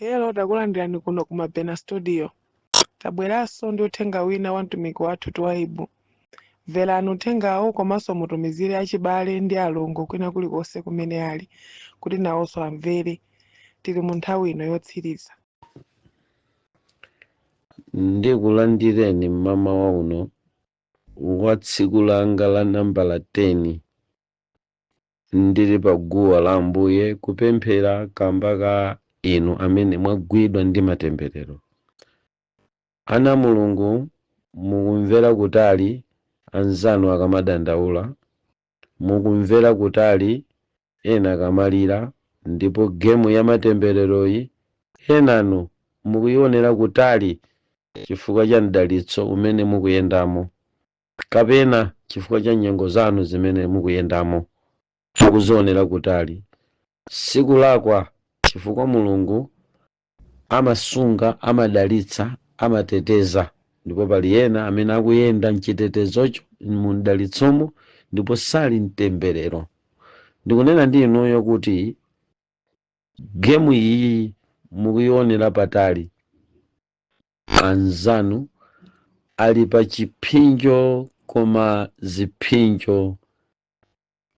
Hello, takulandirani kuno ku Mabena Studio. Tabweranso ndi uthenga wina wa mtumiki wathu Twaibu. Mverani uthengawo komanso mutumizire achibale ndi alongo kwina kulikonse kumene ali kuti nawonso amvere. Tili mu nthawi ino yotsiriza. Ndikulandireni mmamawa uno wa tsiku langa la nambala 10 ndili pa guwa la Ambuye kupemphera kamba ka inu amene mwagwidwa ndi matemberero. Ana Mulungu, mukumvera kutali anzanu akamadandaula, mukumvera kutali ena akamalira, ndipo game ya matembereroyi enanu mukuyionera kutali chifukwa cha mdalitso umene mukuyendamo kapena chifukwa cha nyengo zanu zimene mukuyendamo, mukuzionera kutali. Sikulakwa, chifukwa Mulungu amasunga, amadalitsa, amateteza, ndipo pali ena amene akuyenda mchitetezocho, mu mdalitsomo, ndipo sali mtemberero. Ndikunena ndi inuyo kuti game iyi mukuyionera patali, anzanu ali pa chipsinjo, koma zipsinjo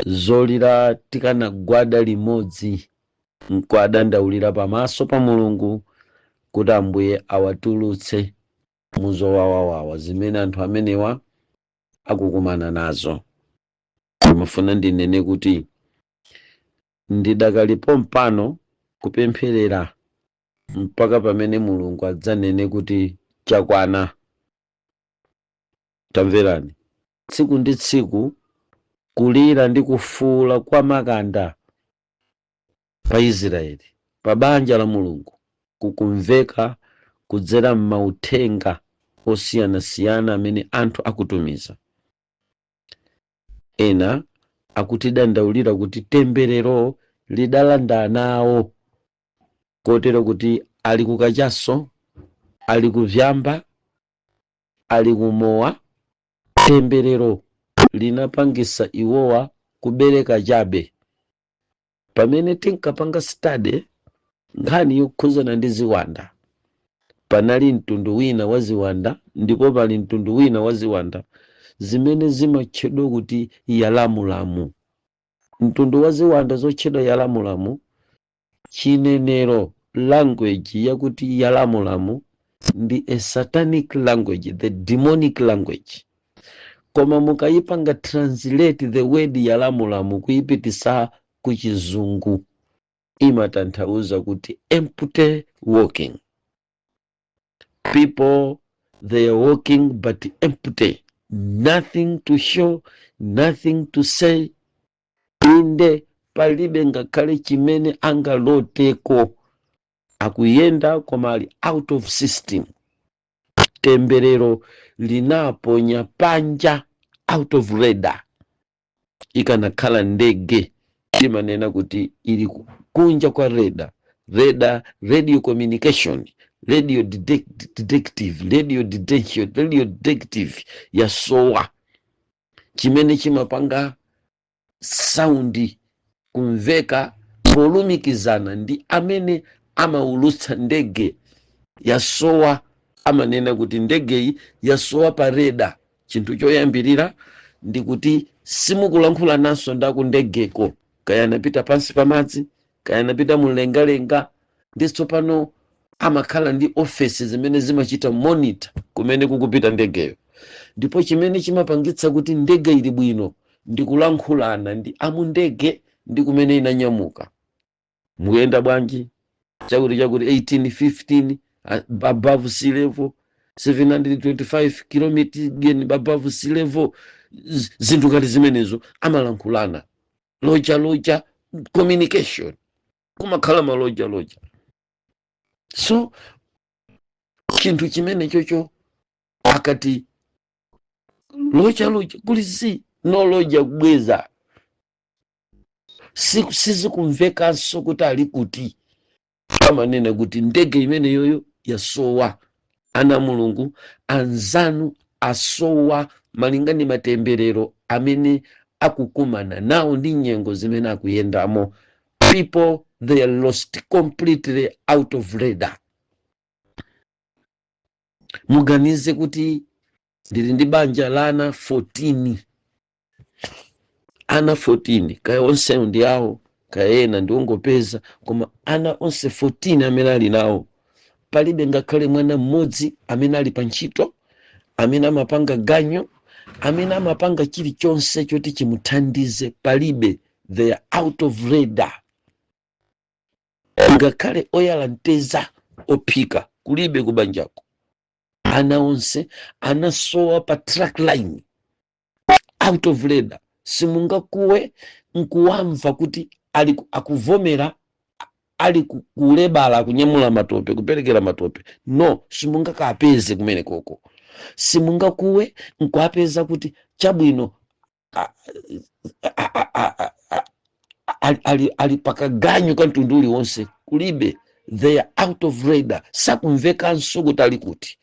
zolira tikanagwada limodzi nkuadandaulira pamaso pa Mulungu kuti Ambuye awatulutse muzowawawawa zimene anthu amenewa akukumana nazo. Ndimafuna ndinene kuti ndidakalipo mpano kupempherera mpaka pamene Mulungu adzanene kuti chakwana. Tamverani, tsiku ndi tsiku kulira ndi kufuula kwa makanda pa Israeli, pa banja la Mulungu, kukumveka kudzera m'mauthenga osiyanasiyana amene anthu akutumiza. Ena akutidandaulira kuti temberero lidalanda ana awo, kotero kuti ali kukachaso, ali kuvyamba, ali kumowa. Temberero linapangisa iwowa kubereka chabe. Pamene tinkapanga study nkhani yokhuzana ndi ziwanda, panali mtundu wina wa ziwanda, ndipo pali mtundu wina wa ziwanda zimene zimatchedwa kuti yalamulamu. Mtundu wa ziwanda zotchedwa yalamulamu, chinenero, language yakuti yalamulamu ndi a satanic language, the demonic language. Koma mukayipanga translate the word yalamulamu kuyipitisa ku Chizungu, imatanthauza kuti empty walking. People, they are walking but empty, nothing to show, nothing to say. Inde, palibe ngakhale chimene angaloteko. Akuyenda koma ali out of system. Temberero linaponya panja, out of radar. Ikanakhala ndege, imanena kuti ili kunja kwa radar. Radar, radio communication, radio detective, radio detection, radio detective yasowa. Chimene chimapanga sound kumveka polumikizana ndi amene amaulutsa ndege yasowa. Amanena kuti ndegeyi yasowa pa radar. Chinthu choyambirira ndi kuti simukulankhula nanso ndakundegeko, kaya anapita pansi pa madzi, kaya anapita mumlengalenga. Ndi tsopano amakhala ndi ofesi zimene zimachita monitor kumene kukupita ndegeyo. Ndipo chimene chimapangitsa kuti ndege ili bwino ndi kulankhulana ndi amundege ndi kumene inanyamuka. Mukuyenda bwanji? Chakuti chakuti, 1815 above sea level, 725 km above sea level, zinthu ngati zimenezo. Amalankhulana roger roger communication, kumakhala ma roger roger. So chinthu chimene chocho akati roger roger, kuli zi no roger kubweza, sizikumvekanso kuti ali kuti. Amanena kuti ndege imene yoyo yasowa. Ana Mulungu, anzanu asowa malinga ndi matemberero amene akukumana nawo ndi nyengo zimene akuyendamo. People, they are lost completely out of radar. Muganize kuti ndili ndi banja la ana 14, ana 14, kaya onse ndi awo, kaya ena ndi ongopeza, koma ana onse 14 amene ali nawo, palibe ngakhale mwana mmodzi amene ali pa ntchito, amene amapanga ganyo, amene amapanga chilichonse choti chimuthandize. Palibe. They are out of radar. Ngakhale oyala mteza, ophika, kulibe kubanjako. Ana onse anasowa pa track line, out of radar. Simungakuwe nkuwamva kuti ali akuvomera ali kulebala, kunyamula matope, kuperekera matope. No, simungakapeze kumene koko. Simungakuwe nkuapeza kuti chabwino ali pakaganyu ka mtundu uliwonse. Kulibe. They are out of radar. Sakumvekanso kuti ali kuti.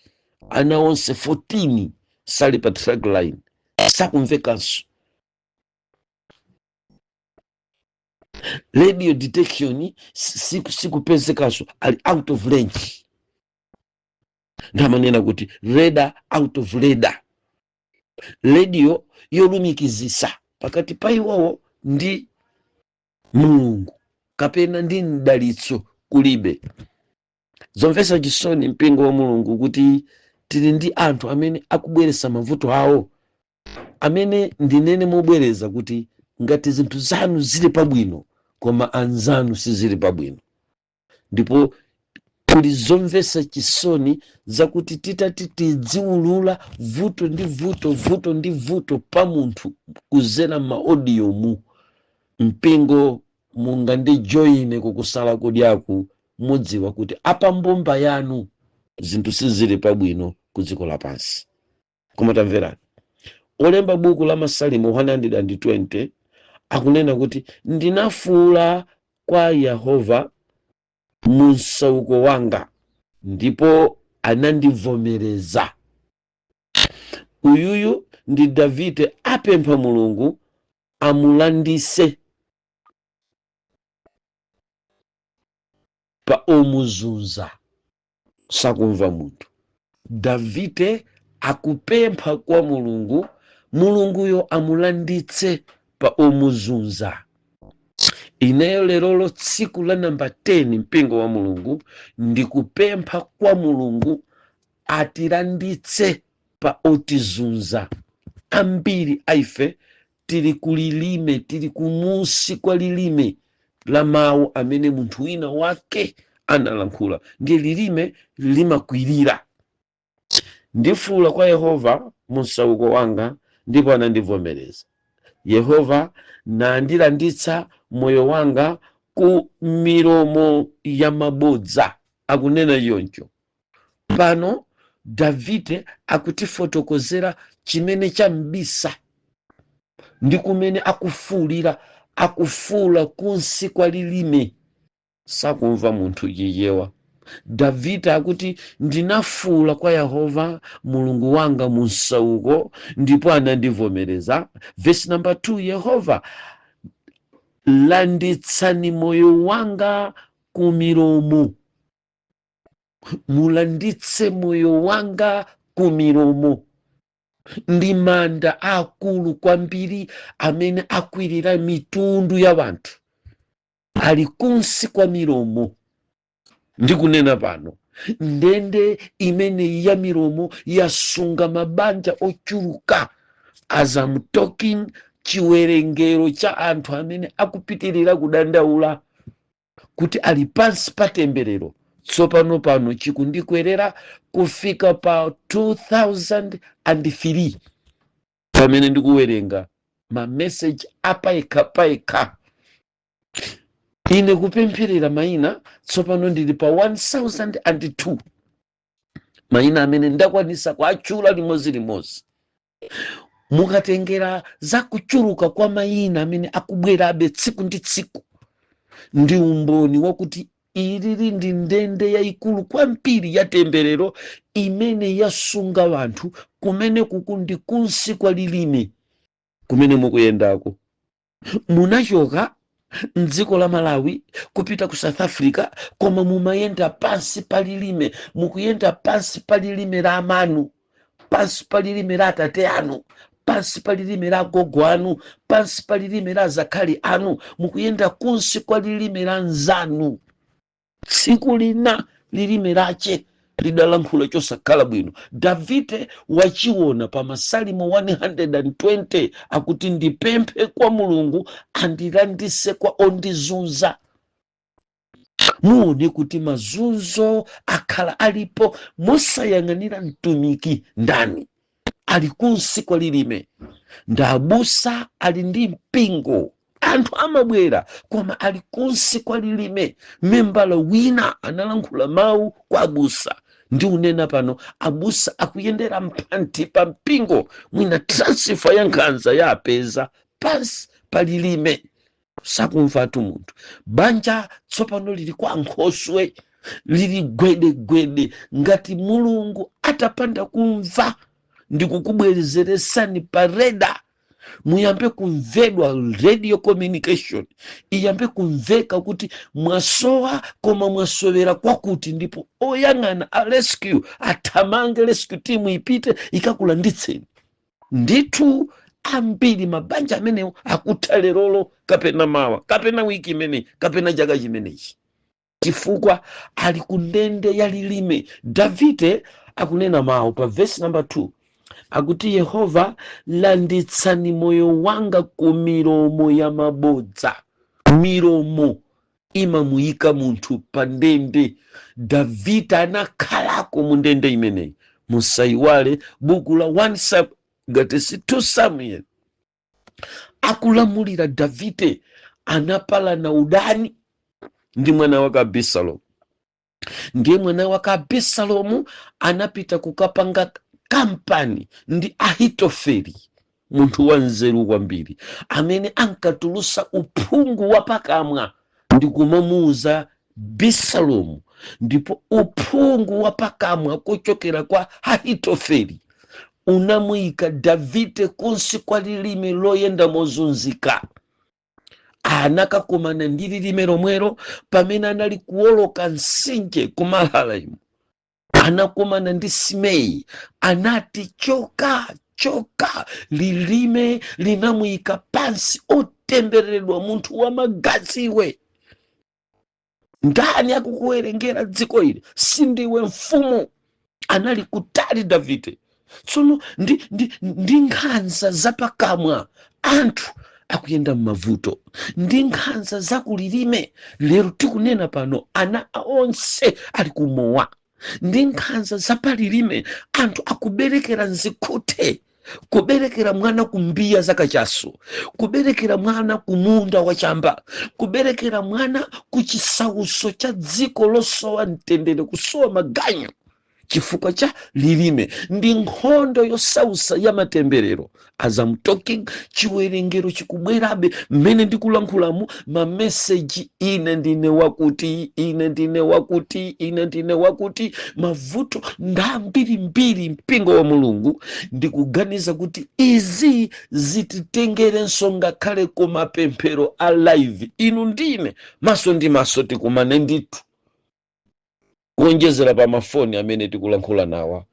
Ana onse 14 sali pa track line, sakumvekanso. Radio detection sikupezekanso. Ali out of range. Ndamanena kuti radar, out of radar. Radio yolumikizisa pakati pa iwowo ndi Mulungu kapena ndi mdalitso kulibe. Zomvetsa chisoni, mpingo wa Mulungu, kuti tili ndi anthu amene akubweretsa mavuto awo, amene ndinene mobwereza kuti ngati zinthu zanu zili pabwino koma anzanu sizili pabwino. Ndipo kuli zomvetsa chisoni zakuti titati tidziwulula vuto ndi vuto, vuto ndi vuto pa munthu kuzera ma audio mu mpingo, mungandijoyine kukusala kudyaku, mudziwa kuti apambumba yanu zinthu sizili pabwino ku dziko lapansi. Koma tamverani, olemba buku la Masalimo 120 akunena kuti, "Ndinafuula kwa Yehova mu msauko wanga, ndipo anandivomereza." Uyuyu ndi Davide, apempha Mulungu amulandise pa omuzunza. Sakumva munthu. Davide akupempha kwa Mulungu, Mulunguyo amulanditse pa omuzunza. Ineyo lerolo, tsiku la namba 10, mpingo wa Mulungu, ndikupempha kwa Mulungu atilanditse pa otizunza. Ambiri aife tili kulilime, tili kumusi kwa lilime la mawu amene munthu wina wake analankhula, ndiye lilime limakwirira. Ndifuula kwa Yehova mu msauko wanga, ndipo anandivomereza. Yehova nandilanditsa moyo wanga ku milomo ya mabodza. Akunena choncho. Pano Davide akutifotokozera chimene cham'bisa ndi kumene akufuulira. Akufuula kunsi kwa lilime, sakumva munthu Chichewa. Davide akuti, "Ndinafuula kwa Yehova Mulungu wanga mu msauko, ndipo anandivomereza." Vesi namba 2, "Yehova, landitsani moyo wanga ku milomo." Mulanditse moyo wanga ku milomo. Ndi manda akulu kwambiri amene akwirira mitundu ya wanthu, ali kunsi kwa milomo. Ndikunena pano, ndende imeneyi ya milomo yasunga mabanja ochuluka. As I'm talking, chiwerengero cha anthu amene akupitirira kudandaula kuti ali pansi pa temberero tsopano pano chikundikwerera kufika pa 2003, pamene ndikuwerenga mameseji apayekha payekha ine kupempherera mayina. Tsopano ndili pa 1002 mayina amene ndakwanisa kuatchula limodzi. Mukatengera za kuchuluka kwa mayina amene akubwerabe tsiku ndi tsiku, ndi umboni wakuti ilili ndi ndende yayikulu kwambiri ya temberero imene yasunga wanthu kumene kuku ndi kunsi kwa lilime kumene mukuyendako. Munachoka Mdziko la Malawi kupita ku South Africa, koma mumayenda pansi pa lilime, mukuyenda pansi pa lilime la amanu, pansi pa lilime la atate anu, pansi pa lilime la agogo anu, pansi pa lilime la azakhali anu. Mukuyenda kunsi kwa lilime la nzanu. Tsiku lina lilime lache lidalankhula chosakhala bwino. Davide wachiona pa Masalimo 120, akuti, "Ndipemphe kwa Mulungu andilandise kwa ondizunza." Muone kuti mazunzo akhala alipo mosayang'anira mtumiki ndani, ali kunsi kwa lilime. Ndabusa ali ndi mpingo, anthu amabwera, koma ali kunsi kwa lilime. Membala wina analankhula mawu kwa abusa. Ndi unena pano abusa akuyendera mphanthi pa mpingo, mwina transfer ya nkhanza ya apeza pansi pa lilime, sakumvatu munthu. Banja tsopano lili kwa nkhoswe, lili gwedegwede. Ngati Mulungu atapanda kumva ndi kukubwezeresani pa radar, muyambe kumvedwa, radio communication iyambe kumveka kuti mwasowa, koma mwasowera kwakuti, ndipo oyang'ana a rescue athamange, rescue team ipite ikakulanditseni. Ndithu ambiri mabanja amenewo akutha lerolo kapena mawa kapena wiki imeneyi kapena chaka chimenechi, chifukwa ali ku ndende ya lilime. Davide akunena mawu pa vesi number 2, akuti, "Yehova, landitsani moyo wanga ku milomo ya mabodza." Milomo imamuyika munthu pa ndende. Davide anakhalako mu ndende imeneyi. Musayiwale buku la 1 Sam, ngati si 2 Samuel, akulamulira Davide anapalana udani ndi mwana wake Abisalomu. Ndiye mwana wake Abisalomu anapita kukapanga kampani ndi Ahitofeli, munthu wanzeru kwambiri amene ankatulusa uphungu wa pakamwa ndi kumamuuza Abisalomu. Ndipo uphungu wa pakamwa kuchokera kwa Ahitofeli unamuyika Davide kunsi kwa lilime loyenda mozunzika. Anakakumana ndi lilime lomwelo pamene anali kuwoloka mtsinje ku Mahalaimu. Anakumana ndi Simei, anati, "Choka, choka." Lilime linamuyika pansi. "Otembereredwa munthu wa magaziwe, ndani akukuwerengera dziko ili? Sindiwe mfumu." Anali kutali Davide. Tsono ndi nkhanza zapakamwa anthu akuyenda m'mavuto, ndi nkhanza zakulilime. Lero tikunena pano ana onse ali kumowa ndi nkhanza zapalilime. Anthu akuberekera nzikhuthe, kuberekera mwana kumbiya zakachasu, kuberekera mwana kumunda wachamba, kuberekera mwana ku chisauso cha dziko losowa mtendere, kusowa maganyu, chifukwa cha lilime. Ndi nkhondo yosausa ya matemberero. As I'm talking, chiwerengero chikubwerabe mmene ndikulankhulamu, mameseji, "Ine ndine wakuti, ine ndine wakuti, ine ndine wakuti." Mavuto ndambirimbiri. Mpingo wa Mulungu, ndikuganiza kuti izi zititengerenso ngakhale ku mapemphero a live, inu ndine maso ndi maso, tikumane ndithu, kuonjezera pa mafoni amene tikulankhula nawa,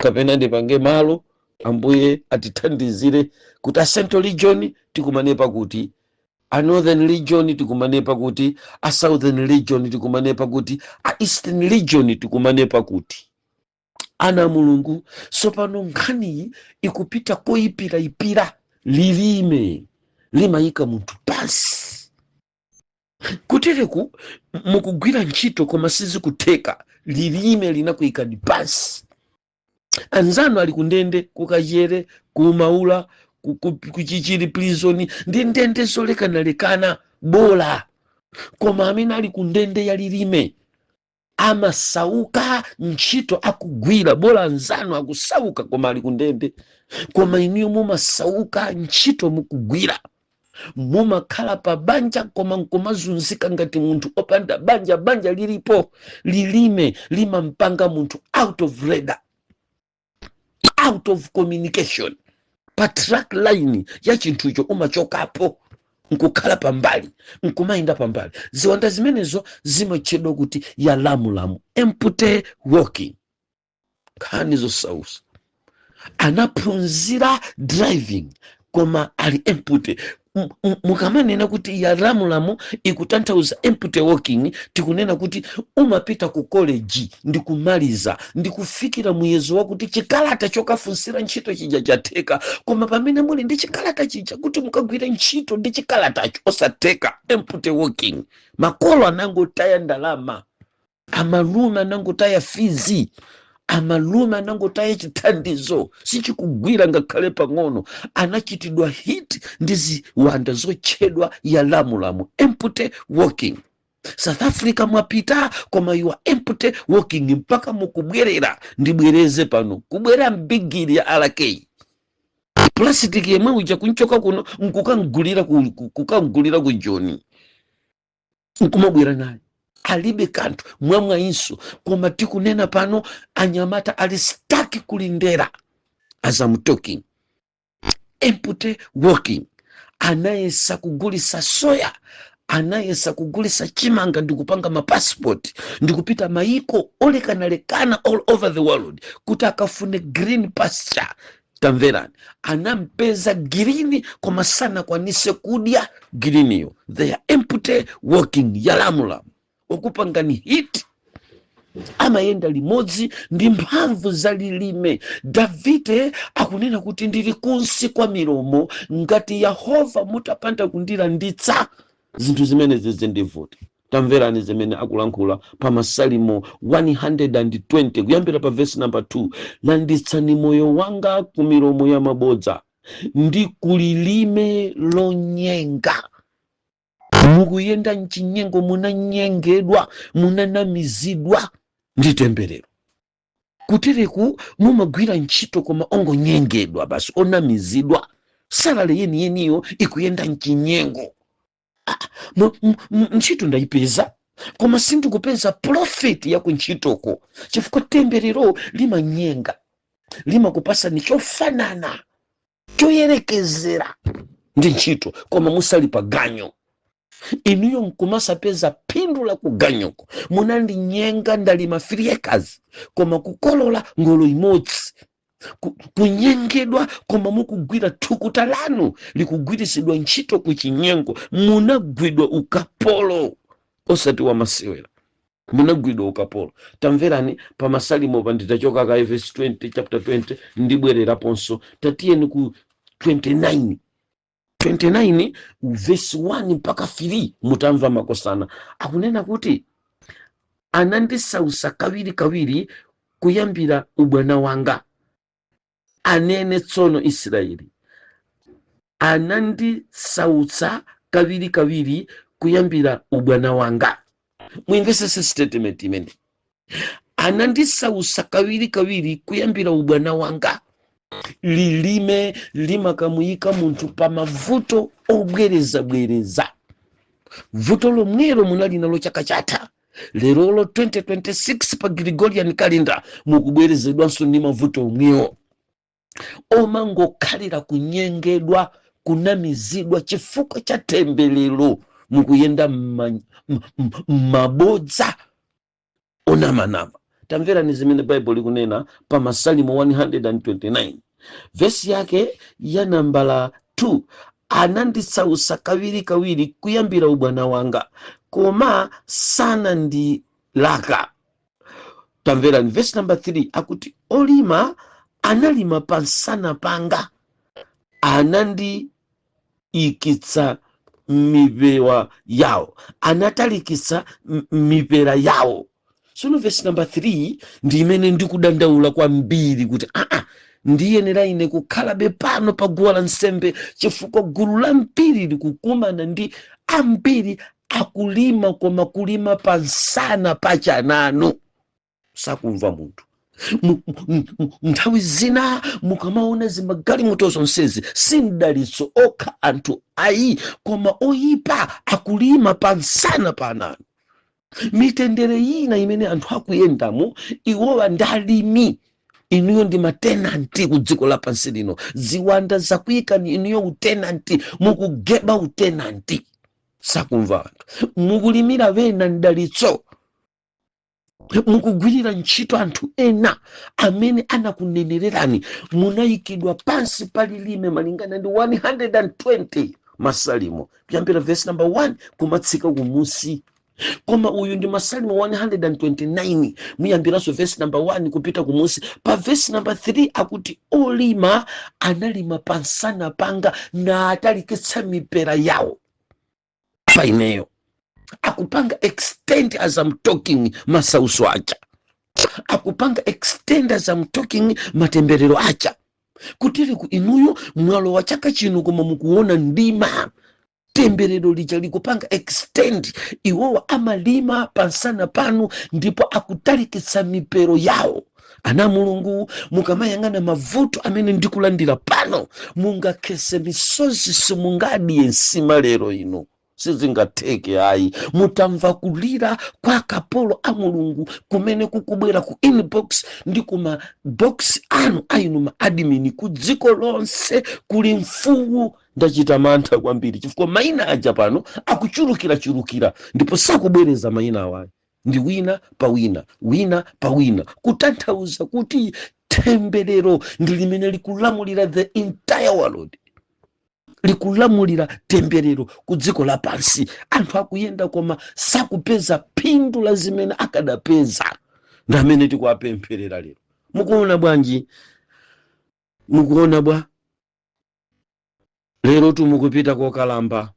kapena ndipange malo, Ambuye atithandizire kuti a Central Region tikumane pakuti, a Northern Region tikumane pakuti, a Southern Region tikumane pakuti, a Eastern Region tikumane pakuti. Ana Mulungu, tsopano nkhaniyi ikupita koyipirayipira. Lilime limayika munthu pansi. Kutereku mukugwira ntchito koma sizikutheka, lilime linakuyikani pansi. Anzanu ali kundende, kukachere, kumaula, kuchichiri prison ndi ndende zolekanalekana bola, koma amene ali ku ndende ya lilime amasauka. Ntchito akugwira bola, anzanu akusauka koma ali kundende, koma inuyo mumasauka, ntchito mukugwira. Mumakhala pa banja koma nkumazunzika ngati munthu opanda banja, banja lilipo. Lilime limampanga munthu out of radar, out of communication. Pa track line ya chinthucho umachokapo. Nkukhala pambali, nkumayenda pambali. Ziwanda zimenezo zimatchedwa kuti yalamulamu, empty walking. Nkhani zosausa. Anaphunzira driving koma ali empty. Mukamanena kuti yalamulamu ikutanthauza empty walking, tikunena kuti umapita ku college ndikumaliza, ndikufikira muyezo wakuti chikalata chokafunsira ntchito chija chatheka, koma pamene muli ndi chikalata chija, kuti mukagwire ntchito ndi chikalatacho osatheka. Empty walking. Makolo anangotaya ndalama, amalume anangotaya fees, amalume anangotaya chithandizo, sichikugwira ngakhale pang'ono. Anachitidwa hit ndi ziwanda zotchedwa yalamulamu, empty walking. South Africa mwapita koma you are empty walking mpaka mukubwerera. Ndibwereze pano, kubwera mbigiri ya RK plastic yemwe uja, kunchoka kuno nkukangulira ku Joni, nkumabwera naye alibe kanthu mwamwayinso. Koma tikunena pano anyamata ali stuck kulindera as I'm talking. Empty walking. Anayesa kugulisa soya, anayesa kugulisa chimanga ndikupanga mapassport ndikupita maiko olekanalekana all over the world kuti akafune green pasture. Tamverani, anampeza green koma sanakwanise kudya greeniyo. They are empty walking. Yalamulamu okupangani hit amayenda limodzi ndi mphamvu za lilime. Davide akunena kuti, "Ndili kunsi kwa milomo, ngati Yehova mutapanda kundilanditsa, zinthu zimenezi zindivuta." Tamverani zimene akulankhula pa Masalimo 120 kuyambira pa vesi namba 2: "Landitsani moyo wanga ku milomo ya mabodza ndi kulilime lonyenga." Mukuyenda mchinyengo, munanyengedwa, munanamizidwa ndi temberero. Kutereku mumagwira ntchito koma ongonyengedwa basi, onamizidwa. Salary yeniyeniyo ikuyenda mchinyengo. Ah, ntchito ndayipeza koma sindikupeza profit ya kuntchitoko, chifukwa temberero limanyenga, limakupasani chofanana choyerekezera ndi ntchito koma musali pa ganyo. Inuyo nkumasapeza phindu la kuganyoko. Munandinyenga, ndalima 3 acres koma kukolola ngolo imodzi. Kunyengedwa koma mukugwira, thukuta lanu likugwirisidwa ntchito ku chinyengo. Munagwidwa ukapolo osati wamasewera, munagwidwa ukapolo. Tamverani, pa Masalimo panditachoka ka verse 20, chapter 20, ndibwereraponso. Tatiyeni ku 29, 29 verse 1 mpaka 3, mutamva makosana akunena kuti, "Anandisausa kawiri kawiri kuyambira ubwana wanga." Anene tsono Israeli, "Anandisautsa kawiri kawiri kuyambira ubwana wanga." Muimvesese statement imene: "Anandisausa kawiri kawiri kuyambira ubwana wanga." Lilime limakamuyika munthu pa mavuto obwerezabwereza. Vuto lomwelo munali nalo chaka chatha, lerolo 2026 pa Gregorian calendar mukubwerezedwanso ndi mavuto omwewo, omangokhalira kunyengedwa, kunamizidwa chifukwa cha temberero. Mukuyenda m'mabodza onamanama. Tamverani zimene Baibulo likunena pa Masalimo 129 vesi yake ya nambala 2: "Anandisausa kawiri kawiri kuyambira ubwana wanga, koma sanandilaka." Tamverani vesi namba 3, akuti, "Olima analima pansana panga, anandiikitsa mipewa yawo, anatalikitsa mipera yawo." Sono vesi namba 3 ndi imene ndikudandaula kwambiri kuti aa, ndiyenera ine kukhalabe pano pa guwa la nsembe, chifukwa gulu la mpiri likukumana ndi ambiri akulima, koma kulima pansana pachananu, sakumva munthu. Nthawi zina mukamaona zimagalimoto zonsezi, si mdalitso okha anthu ayi, koma oyipa akulima pansana pananu. Mitendere ina imene anthu akuyendamo, iwowa ndi alimi. Inuyo ndi ma tenant ku dziko lapansi lino. Ziwanda zakuyikani inuyo u tenant, mukugeba u tenant. Sakumva anthu. Mukulimira wena mdalitso, mukugwirira ntchito anthu ena amene anakunenererani. Munayikidwa pansi pa lilime malingana ndi 120 Masalimo, kuyambira verse number 1 kumatsika kumusi. Koma uyu ndi Masalimo 129, muyambiranso verse number 1 kupita kumusi. Pa verse number 3 akuti, "Olima analima pansana panga na atalikitsa mipera yawo pa ineyo." Akupanga extend as I'm talking masauso aja, akupanga extend as I'm talking matemberero aja. Kutiri ku inuyo mwalowa chaka chino koma mukuona ndima, temberero lija likupanga extend. Iwowa amalima pansana panu ndipo akutalikitsa mipero yawo. Ana Mulungu, mukamayang'ana mavuto amene ndikulandira pano, mungakhese misozi, simungadye nsima lero ino, sizingatheke ayi. Mutamva kulira kwa akapolo a Mulungu kumene kukubwera ku inbox ndi kuma box anu ainu ma admin ku dziko lonse, kuli mfuwu. Ndachita mantha kwambiri chifukwa mayina aja pano akuchulukirachulukira ndipo sakubwereza mayina awayi, ndi wina pa wina, wina pa wina, kutanthauza kuti temberero ndi limene likulamulira the entire world, likulamulira temberero ku dziko lapansi. Anthu akuyenda koma sakupeza phindu la zimene akadapeza. Ndi amene tikuwapempherera lero. Mukuona bwanji? Mukuona bwa lero? Tumukupita kokalamba,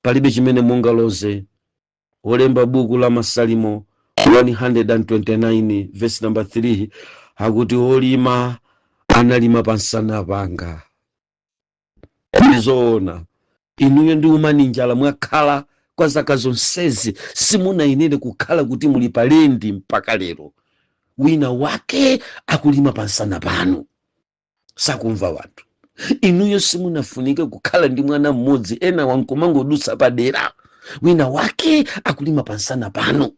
palibe chimene mungaloze. Wolemba buku la Masalimo 129 verse number 3 akuti, "Olima analima pansana panga." Ndizoona, inuyo ndi umaninjala mwakhala kwa zaka zonsezi, simunayenere kukhala kuti muli palendi mpaka lero. Wina wake akulima pansana panu. Sakumva wanthu. Inuyo simunafunike kukhala ndi mwana mmodzi, ena wankumangodutsa padera. Wina wake akulima pansana pano.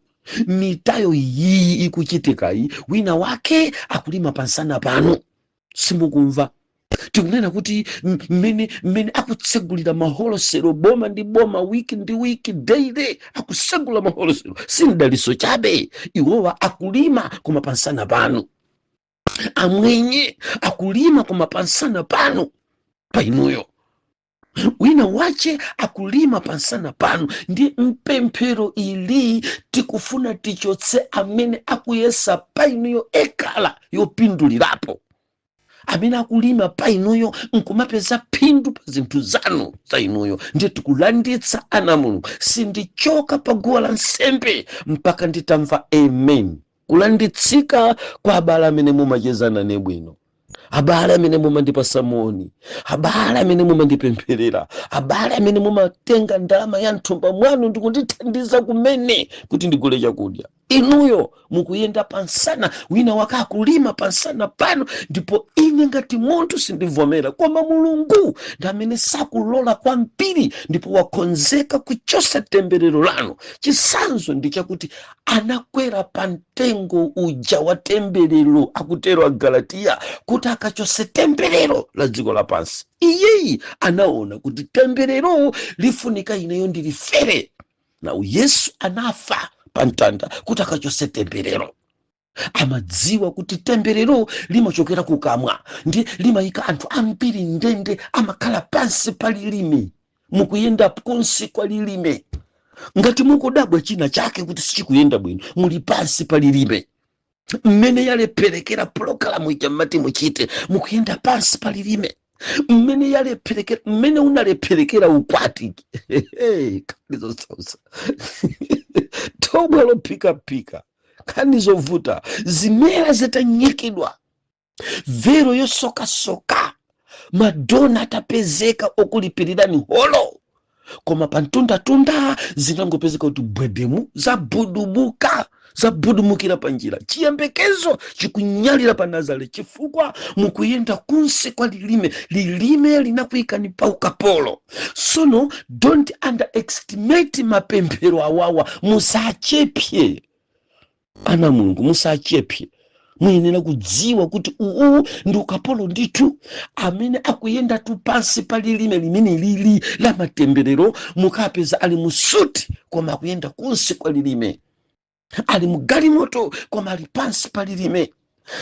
Mitayo iyi ikuchitikayi, wina wake akulima pansana pano. Simukumva. Tikunena kuti mmene akutsegulira maholosero boma ndi boma, wiki ndi wiki, daily akusegula maholosero, si mdaliso chabe. Iwowa akulima koma pansana pano. Amwenye akulima koma pansana pano pa inuyo. Wina wache akulima pansana pano. Ndi mpemphero ili tikufuna tichotse amene akuyesa pa inuyo ekala yopindulirapo, amene akulima pa inuyo nkumapeza phindu pa zinthu zanu za inuyo. Ndiye tikulanditsa ana Mulungu. Sindichoka pa guwa la nsembe mpaka nditamva amen. Kulanditsika kwa abale amene mumachezana ne bwino, abale amene mumandipasa moni, abale amene mumandipempherera, abale amene mumatenga ndalama ya mthumba mwanu ndikundithandiza kumene kuti ndigule chakudya. Inuyo mukuyenda pansana, wina wakakulima pansana pano, ndipo ine ngati munthu sindivomera. Koma Mulungu ndi amene sakulola kwambiri ndipo wakonzeka kuchosa temberero lanu. Chisanzo ndi chakuti anakwera pa mtengo uja wa temberero, akutero Agalatiya, kuti akachose temberero la dziko lapansi. Iyeyi anaona kuti temberero lifunika ineyo ndilifere. Nawu Yesu anafa pa mtanda kuti akachose temberero. Amadziwa kuti temberero limachokera kukamwa ndi limayika anthu ambiri ndende, amakhala pansi pa lilime. Mukuyenda kunsi kwa lilime. Ngati mukudabwa china chake kuti sichikuyenda bwino, muli pansi pa lilime. Mmene yalepherekera pologalamu ija mmati muchite, mukuyenda pansi pa lilime. Mmene yalepherekera, mmene unalepherekera ukwati, nkhani zosausa, thobwa lophikaphika, nkhani zovuta, zimera zitanyikidwa, vero yosokasoka, ma donor atapezeka okulipirirani holo, koma pa mtundatunda zinangopezeka kuti bwedemu, zabudubuka, zabudumukira pa njira. Chiyembekezo chikunyalira pa Nazare chifukwa mukuyenda kunsi kwa lilime. Lilime linakuyikani pa ukapolo. Sono don't underestimate mapemphero awawa. Musachepye, ana Mulungu, musachepye. Muyenera kudziwa kuti uwu ndi ukapolo ndithu amene akuyendatu pansi pa lilime limene lili la matemberero. Mukapeza ali mu suti koma akuyenda kunsi kwa lilime, ali mu galimoto koma ali pansi pa lilime,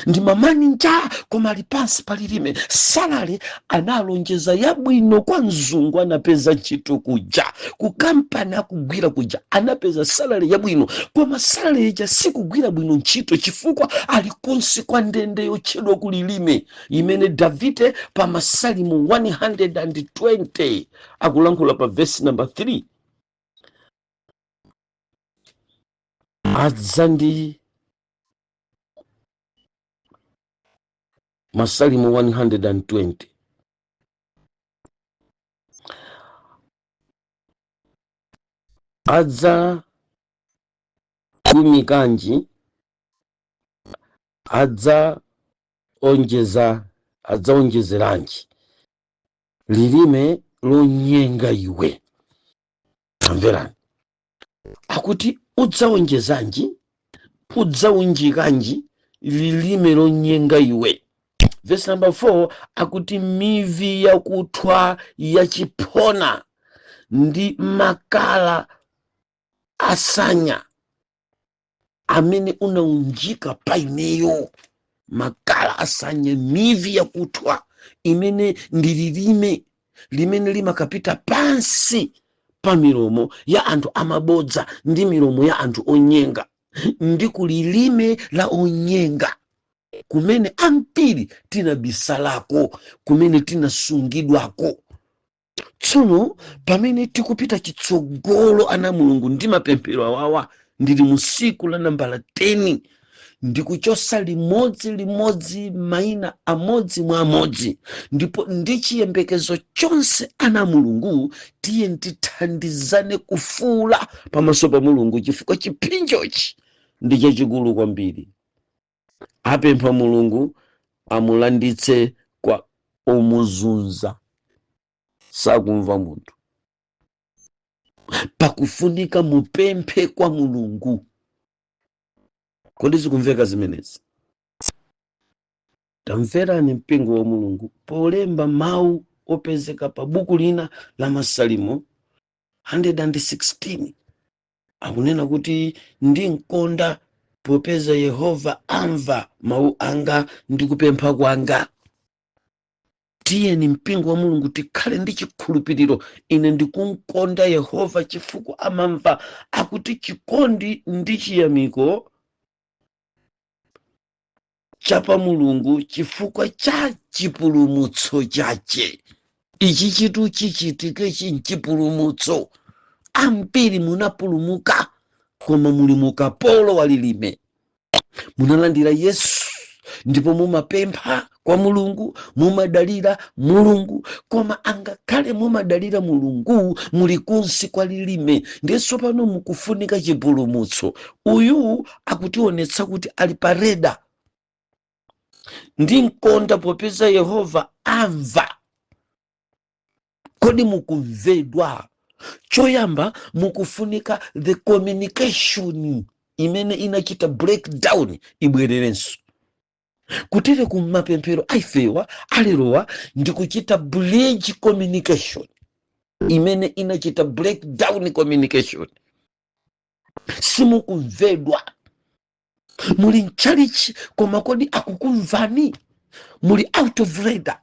ndi mamaninja koma ali pansi pa lilime. Salary analonjeza yabwino kwa mzungu, anapeza ntchito kuja ku kampani akugwira kuja, anapeza salary yabwino, koma salary ija sikugwira bwino ntchito chifukwa ali kunsi kwa ndende yotchedwa ku lilime, imene Davide pa Masalimo 120 akulankhula pa vesi number 3 adzandi Masalimo 120 adzakumikanji, adzaonjezeranji lilime lonyenga iwe. Tamverani, akuti udzaonjezanji, udzaunjikanji lilime lonyenga iwe. Verse number 4 akuti mivi yakuthwa yachiphona ndi makala asanya amene unaunjika pa ineyo. Makala asanya, mivi yakuthwa imene ndi lilime limene limakapita pansi pa milomo ya anthu amabodza ndi milomo ya anthu onyenga, ndi ku lilime la onyenga kumene ambiri tinabisalako, kumene tinasungidwako. Tsono pamene tikupita chitsogolo, ana Mulungu, ndi mapemphero awawa, ndili mu siku la nambala 10, ndikuchosa limodzi limodzi maina amodzi mwa amodzi, ndipo ndi chiyembekezo chonse, ana Mulungu, tiye tithandizane kufuula pamaso pa Mulungu, chifukwa chipsinjochi ndi chachikulu kwambiri. Apempha Mulungu amulanditse kwa omuzunza, sakumva munthu. Pakufunika mupemphe kwa Mulungu. Kodi zikumveka zimenezi? Tamverani mpingo wa Mulungu, polemba mawu opezeka pa buku lina la Masalimo 116 akunena kuti ndinkonda popeza Yehova amva mawu anga ndi kupempha kwanga. Tiyeni mpingo wa Mulungu tikhale ndi chikhulupiriro. Ine ndikunkonda Yehova chifukwa amamva. Akuti chikondi ndi chiyamiko cha pa Mulungu chifukwa cha chipulumutso chache. Ichi chitu chichitike chinchipulumutso. Ambiri munapulumuka koma muli mukapolo wa lilime. Munalandira Yesu ndipo mumapempha kwa Mulungu, mumadalira Mulungu, koma angakhale mumadalira Mulungu, muli kunsi kwa lilime. Ndiye tsopano mukufunika chipulumutso. Uyu akutionetsa kuti ali pa radar. Ndinkonda popeza Yehova amva. Kodi mukumvedwa? Choyamba mukufunika the communication imene inachita breakdown ibwererenso. Kutere kumapemphero aifewa alerowa ndikuchita bridge communication imene inachita breakdown communication. Simukumvedwa. Muli mchalichi koma kodi akukumvani? Muli out of radar.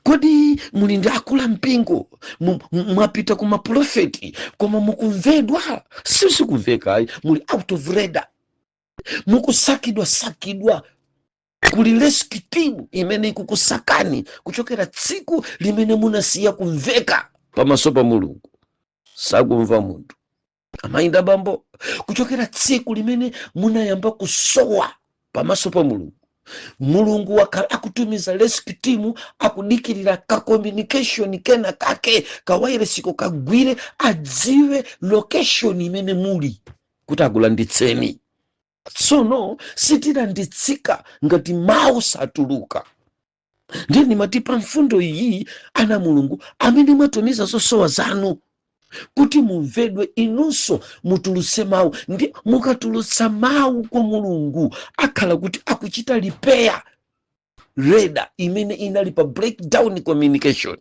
Kodi muli ndi akula mpingo, mwapita ku maprofeti koma mukumvedwa? Sizikumvekayi, muli out of radar, mukusakidwa sakidwa. Kuli rescue team imene ikukusakani kuchokera tsiku limene munasiya kumveka pamaso pa Mulungu. Sakumva munthu, amayi ndi abambo. Kuchokera tsiku limene munayamba kusowa pamaso pa Mulungu, Mulungu wakhala akutumiza rescue team, akudikirira ka communication kena kake kawayiresiko kagwire, adziwe location imene muli kuti akulanditseni. Tsono sitilanditsika ngati mawu satuluka. Ndiye ndimati pa mfundo iyi, ana Mulungu amene mwatumiza zosowa zanu, Kuti mumvedwe inunso mutulutse mawu, ndi mukatulutsa mawu kwa Mulungu akhala kuti akuchita repair radar imene inali pa breakdown communication.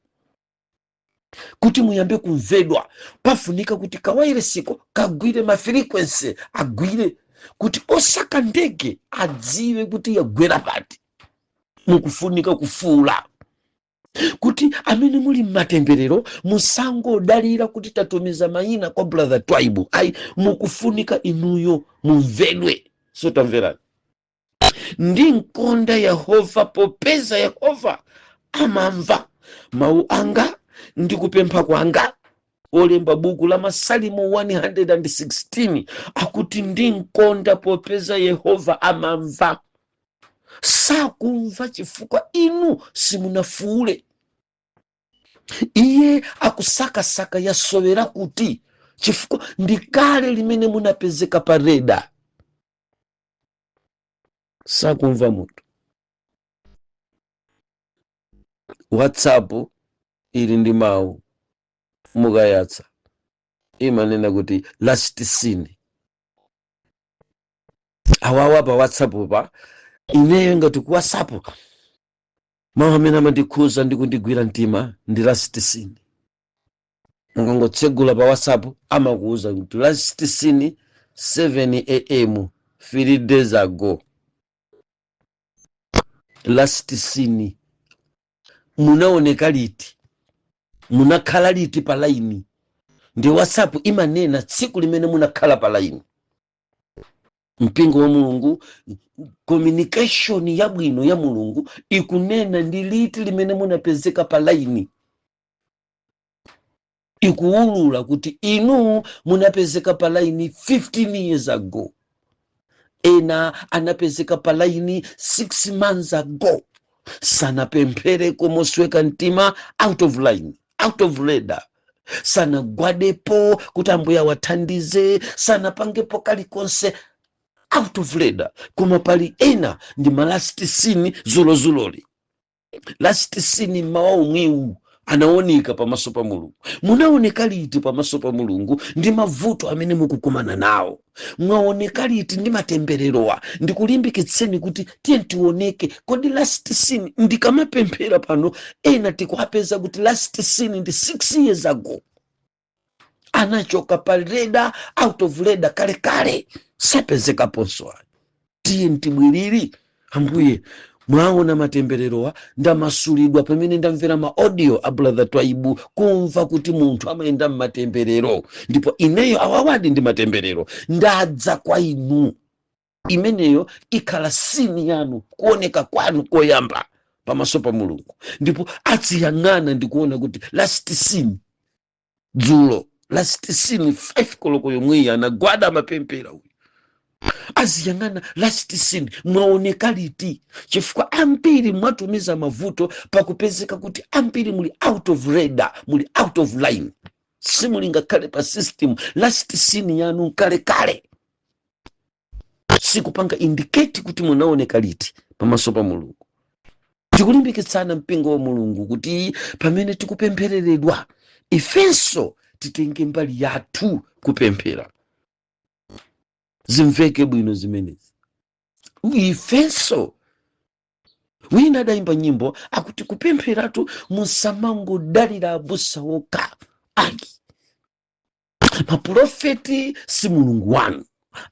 Kuti muyambe kumvedwa pafunika kuti kawayiresiko kagwire ma frequency, agwire kuti osaka ndege adziwe kuti yagwera pati. Mukufunika kufuula kuti amene muli mmatemberero musangodalira kuti tatumiza mayina kwa Brother Twaibu, ayi, mukufunika inuyo mumvedwe. So tamverani: "Ndinkonda Yehova popeza Yehova amamva mawu anga ndi kupempha kwanga." Olemba buku la Masalimo 116 akuti, "Ndinkonda popeza Yehova amamva." Sakumva chifukwa inu simunafuule. Iye akusakasaka yasowera kuti, chifukwa ndi kale limene munapezeka pa radar. Sakumva munthu. WhatsApp ili ndi mawu, mukayatsa imanena kuti "last seen". Awawa pa WhatsApp pa, ineyo ngati ku WhatsApp, mawu amene amandikhuza ndi kundigwira mtima ndi "last seen". Mukangotsegula pa WhatsApp amakuuza kuti "last seen 7 a.m. 3 days ago". Last seen, munaoneka liti? Munakhala liti pa line? Ndi WhatsApp imanena tsiku limene munakhala pa line. Mpingo wa Mulungu, communication yabwino ya Mulungu ikunena ndi liti limene munapezeka pa line. Ikuwulula kuti inu munapezeka pa line 15 years ago, ena anapezeka pa line 6 months ago, sanapemphereko mosweka mtima, out of line, out of radar, sanagwadepo kuti Ambuye awathandize, sanapangepo kalikonse, out of radar. Koma pali ena ndi ma last seen zulozuloli, last seen mmawa omwewu anaoneka pamaso pa Mulungu. Munaoneka liti pamaso pa Mulungu ndi mavuto amene mukukumana nawo? Mwaoneka liti ndi matembererowa? Ndikulimbikitseni kuti tiye tioneke. Kodi last seen, ndikamapemphera pano, ena tikuapeza kuti last seen ndi 6 years ago, anachoka pa radar, out of radar kalekale, sapezekaponso. Tiye ntibwiriri: "Ambuye, mwaona matembererowa, ndamasulidwa pamene ndamvera ma audio a Brother Twaibu, kumva kuti munthu amayenda mmatemberero, ndipo ineyo awawadi ndi matemberero, ndadza kwa inu." Imeneyo ikhala seen yanu, kuoneka kwanu koyamba pamaso pa Mulungu, ndipo adziyang'ana ndikuona kuti last seen dzulo, last seen 5 koloko yomweyi anagwada amapemphera uyu. Aziyang'ana last seen, mwaoneka liti, chifukwa ambiri mwatumiza mavuto pakupezeka kuti ambiri muli out of radar, muli out of line, simuli ngakhale pa system. Last seen yanu kalekale, sikupanga indicate kuti munaoneka liti pamaso pa Mulungu. Tikulimbikitsana, mpingo wa Mulungu, kuti pamene tikupemphereredwa ifenso titenge mbali yathu kupemphera. Zimveke bwino zimenezi. Ifenso, wina adayimba nyimbo akuti kupempheratu musamangodalira abusa wokha ayi, maprofeti si Mulungu wanu,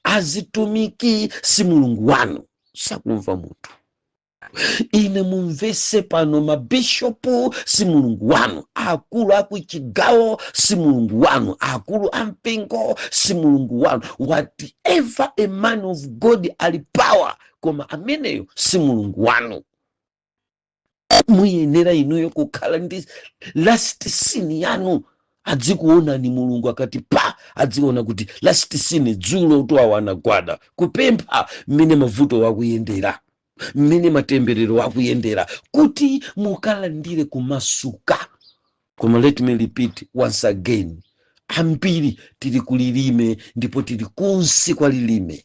azitumiki si Mulungu wanu. Sakumva munthu. Ine mumvese pano, mabishopu si Mulungu wanu, akulu akuchigawo si Mulungu wanu, akulu ampingo si Mulungu wanu. Whatever a man of God ali power, koma ameneyo si Mulungu wanu. Muyenera inuyo kukhala ndi last seen yanu. Adzikuonani Mulungu akati pa, adziona kuti last seen dzulo to awo anagwada kupempha, mmene mavuto akuyendera, mmene matemberero akuyendera, kuti mukalandire kumasuka. Koma let me repeat once again, ambiri tili kulilime ndipo tili kunsi kwa lilime.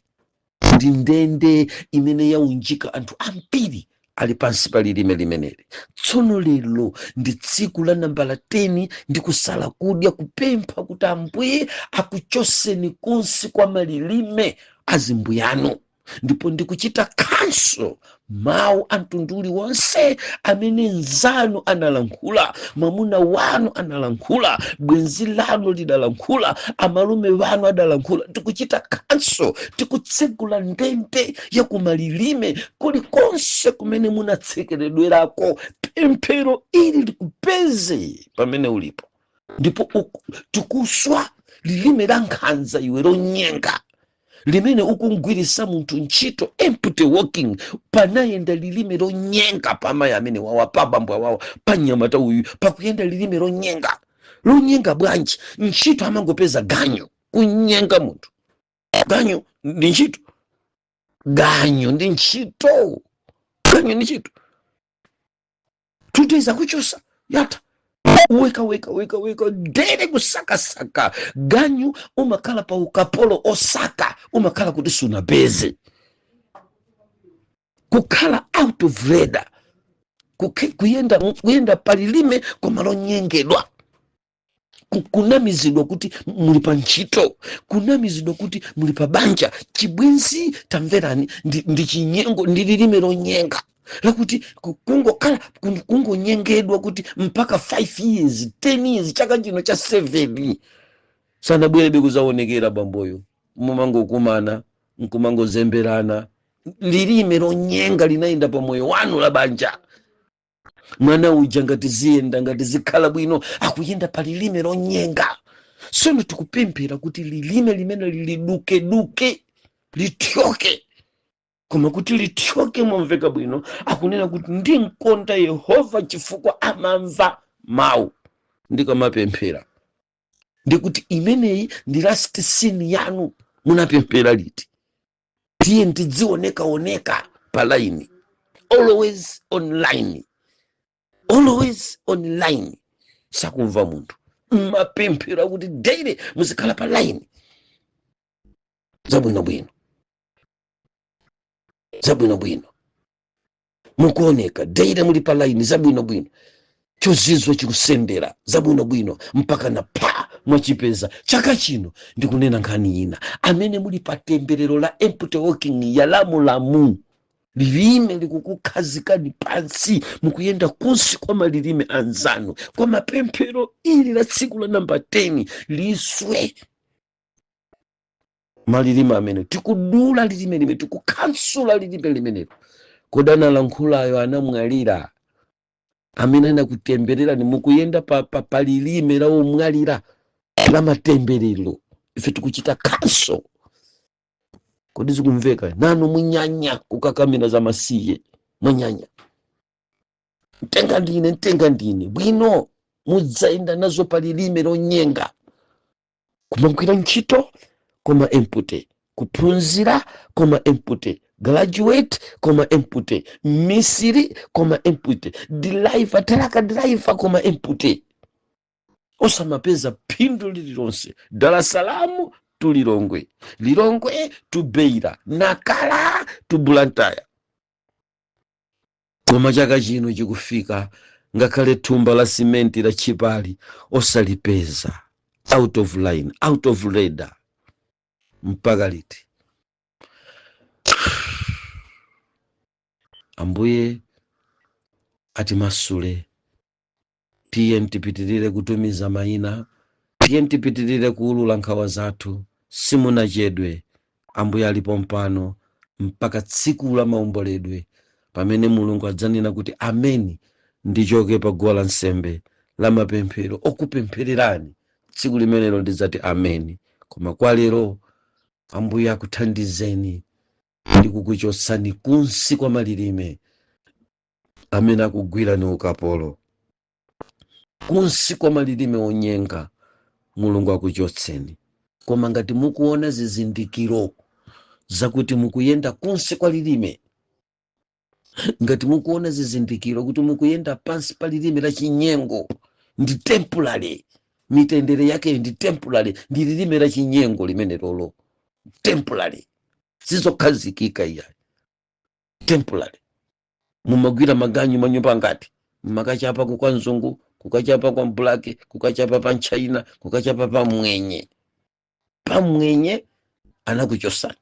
Ndi ndende imene yaunjika anthu ambiri. Ali pansi pa lilime limeneli. Tsono lero ndi tsiku la nambala 10 ndi kusala kudya, kupempha kuti Ambuye akuchoseni kunsi kwa malilime azimbuyanu, ndipo ndikuchita cancel mawu a mtundu uliwonse amene nzanu analankhula, mwamuna wanu analankhula, bwenzi lanu lidalankhula, amalume wanu adalankhula. Tikuchita cancel, tikutsegula ndende ya kumalilime kulikonse kumene munatsekeredwerako. Pemphero ili likupeze pamene ulipo, ndipo tikuswa lilime la nkhanza, iwe lonyenga limene ukungwirisa munthu ntchito, empty working. Panayenda lilime lonyenga pa amayi amene wawa, pa bambo awawa, pa mnyamata uyu pakuyenda lilime lonyenga. Lonyenga bwanji? Ntchito amangopeza ganyo, kunyenga munthu. Ganyo ndi ntchito, ganyo ndi ntchito, ganyo ndi ntchito. 2 days akuchosa, yatha. Weka weka weka weka dere kusakasaka ganyu, umakhala pa ukapolo osaka, umakhala kuti sunapeze, kukhala out of radar, kuyenda palilime koma lonyengedwa, kunamizidwa kuti muli pa ntchito, kunamizidwa kuti muli pa banja, chibwenzi. Tamverani, ndi chinyengo, ndi lilime lonyenga lakuti kungokhala kungonyengedwa kuti mpaka 5 years, 10 years, chaka chino cha 7 sanabwerebe kuzaonekera bamboyo. Mumangokumana nkumangozemberana. Lilime lonyenga linayenda pa moyo wanu la banja. Mwana uja ngati ziyenda, ngati zikhala bwino, akuyenda pa lilime lonyenga. Sono tikupemphera kuti lilime limene lilidukeduke, lithyoke. Koma kuti lithyoke momveka bwino, akunena kuti ndinkonda Yehova chifukwa amamva mawu ndikamapemphera. Ndikuti imeneyi ndi last scene yanu. Munapemphera liti? Tiye tidzionekaoneka pa line, always online, always online. Sakumva munthu mmapemphero akuti daily muzikhala pa line. Zabwinobwino, zabwinobwino, mukuoneka daily muli pa line, zabwinobwino, chozizwa chikusendera, zabwinobwino, mpaka na pa mwachipeza. Chaka chino ndikunena nkhani ina. Amene muli pa temberero la empty walking ya lamulamu, lilime likukukhazikani pansi, mukuyenda kunsi kwa malilime anzanu, kwa mapemphero ili la tsiku la namba 10 liswe malilime amene. Tikudula lilime limene, tikukhansula lilime limenelo. Kodi analankhulayo anamwalira? Amene anakutembererani, mukuyenda pa lilime la omwalira la matemberero, ife tikuchita cancel. Kodi zikumveka? Nanu munyanya kukakamira za masiye, munyanya mtenga ndine, mtenga ndine bwino, mudzayenda nazo pa lilime lonyenga. Kumagwira ntchito koma empty, kuphunzira koma empty, graduate koma empty, misiri koma empty, driver, truck driver koma empty, osamapeza phindu lililonse. Dar es Salaam to Lilongwe, Lilongwe to Beira, Nakala to Blantyre. Koma chaka chino chikufika, ngakhale thumba la simenti la chipali osalipeza. Out of line, out of radar, mpaka liti? Ambuye atimasule. Tiye tipitirire kutumiza mayina, tiye tipitirire kuulula nkhawa zathu. Simunachedwe, Ambuye alipo mpano mpaka tsiku la maomboledwe, pamene Mulungu adzanena kuti ameni, ndichoke pa guwa lansembe la mapemphero okupemphererani. Tsiku limenelo ndidzati ameni. Koma kwa lero, Ambuye akuthandizeni ndi kukuchotsani kunsi kwa malilime amene akugwirani ukapolo, kunsi kwa malilime onyenga. Mulungu akuchotseni. Koma ngati mukuona zizindikiro zakuti mukuyenda kunsi kwa lilime, ngati mukuona zizindikiro kuti mukuyenda pansi pa lilime la chinyengo, ndi temporary, mitendere yake ndi temporary, ndi lilime la chinyengo limene lolo temporary, sizokhazikika iyayi, temporary. Mumagwira maganyu manyumba ngati mumakachapa kwa mzungu, kukachapa kwa mbulaki, kukachapa pa mchina, kukachapa pa mwenye. Pa mwenye anakuchosani,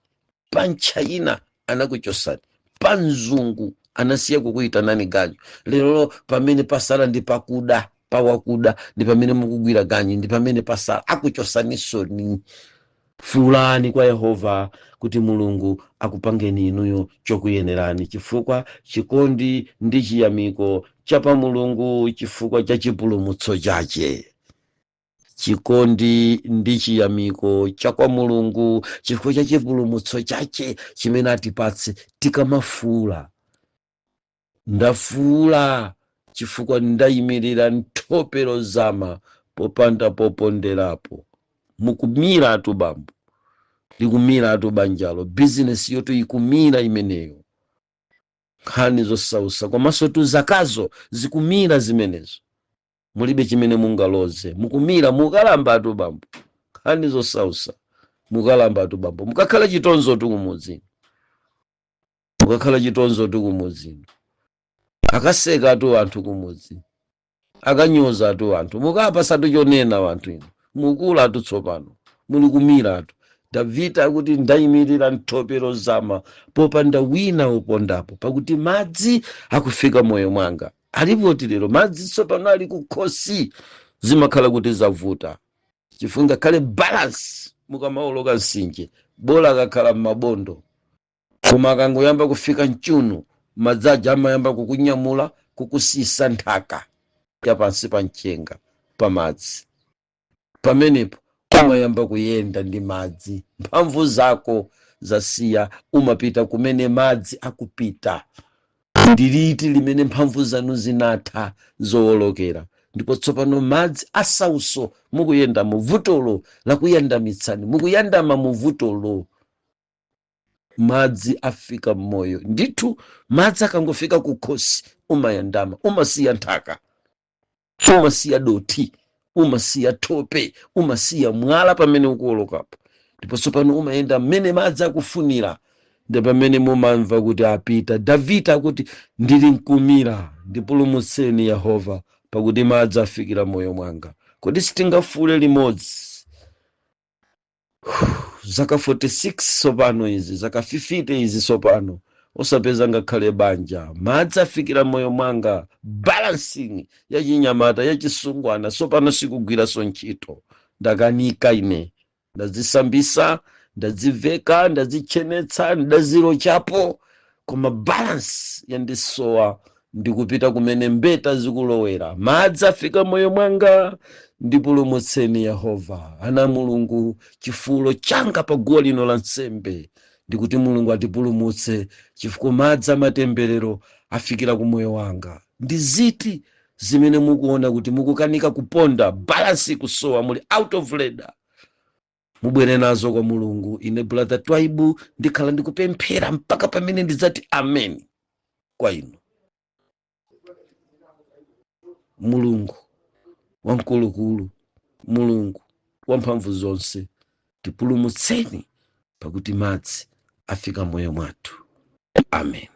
pa mchina anakuchosani, pa mzungu anasiya kukuyitanani ganyu. Lero pamene pasala ndi pakuda, pawakuda ndi pamene mukugwira ganyu, ndi pamene pasala akuchosanisoni. Fulani kwa Yehova kuti Mulungu akupangeni inuyo chokuyenerani, chifukwa chikondi ndi chiyamiko cha pa Mulungu chifukwa cha chipulumutso chache. Chikondi ndi chiyamiko cha kwa Mulungu chifukwa cha chipulumutso chache chimene atipatse tikamafuula. Ndafuula chifukwa ndayimirira m'thope lozama popanda poponderapo. Mukumira atu bambo, likumira atu banjalo, bizinesi yoto ikumira imeneyo. Nkhani zosausa, komanso tu zakazo zikumira zimenezo, mulibe chimene mungaloze, mukumira, mukalamba atu bambo. Nkhani zosausa, mukalamba atu bambo, mukakhala chitonzo tu kumudzi, mukakhala chitonzo tu kumudzi, akaseka tu anthu kumudzi, akanyoza tu anthu, mukapasatu chonena anthu inu. Mukula tu tsopano, muli kumira tu. Davide akuti, "Ndayimirira mthope lozama popanda wina upondapo, pakuti madzi akufika moyo mwanga." Alipoti lero madzi tsopano ali kukhosi, zimakhala kuti zavuta, chifukwa ngakhale balance mukamawoloka mtsinje, bola akakhala m'mabondo, koma akangoyamba kufika mchunu, madzaja amayamba kukunyamula, kukusisa nthaka yapansi pa mchenga pamadzi. Pamenepo umayamba kuyenda ndi madzi, mphamvu zako zasiya, umapita kumene madzi akupita. Ndiliti limene mphamvu zanu zinatha zowolokera, ndipo tsopano madzi asauso mukuyenda mu vutolo lakuyandamitsani, mukuyandama mu vutolo, madzi afika mmoyo ndithu. Madzi akangofika kukhosi, umayandama, umasiya nthaka, umasiya dothi, umasiya thope, umasiya mwala pamene ukuwolokapo, ndipo tsopano umayenda mmene madzi akufunira. Ndi pamene mumamva kuti apita. Davide akuti, "Ndili mkumira, ndipulumutseni Yehova, pakuti madzi afikira moyo mwanga." Kodi sitingafule limodzi? Zaka 46 tsopano izi, zaka 50 izi tsopano, osapeza ngakhale banja, madzi afikira moyo mwanga. Balancing yachinyamata, yachisungwana tsopano sikugwiranso ntchito. Ndakanika ine, ndadzisambisa, ndadziveka, ndadzichenetsa, ndazilochapo, koma balance yandisowa. Ndikupita kumene mbeta zikulowera, madzi afika moyo mwanga, ndipulumutseni Yehova. Ana Mulungu, chifulo changa pa guwa lino la nsembe ndikuti Mulungu atipulumutse, chifukwa madzi amatemberero afikira ku moyo wanga. Ndi ziti zimene mukuona kuti mukukanika kuponda, balance kusowa, muli out of ladder? Mubwere nazo kwa Mulungu. Ine Brother Twaibu ndikhala ndikupemphera mpaka pamene ndidzati amen kwa inu. Mulungu wamkulukulu, Mulungu wamphamvu zonse, tipulumutseni, pakuti madzi afika moyo mwathu. Amen.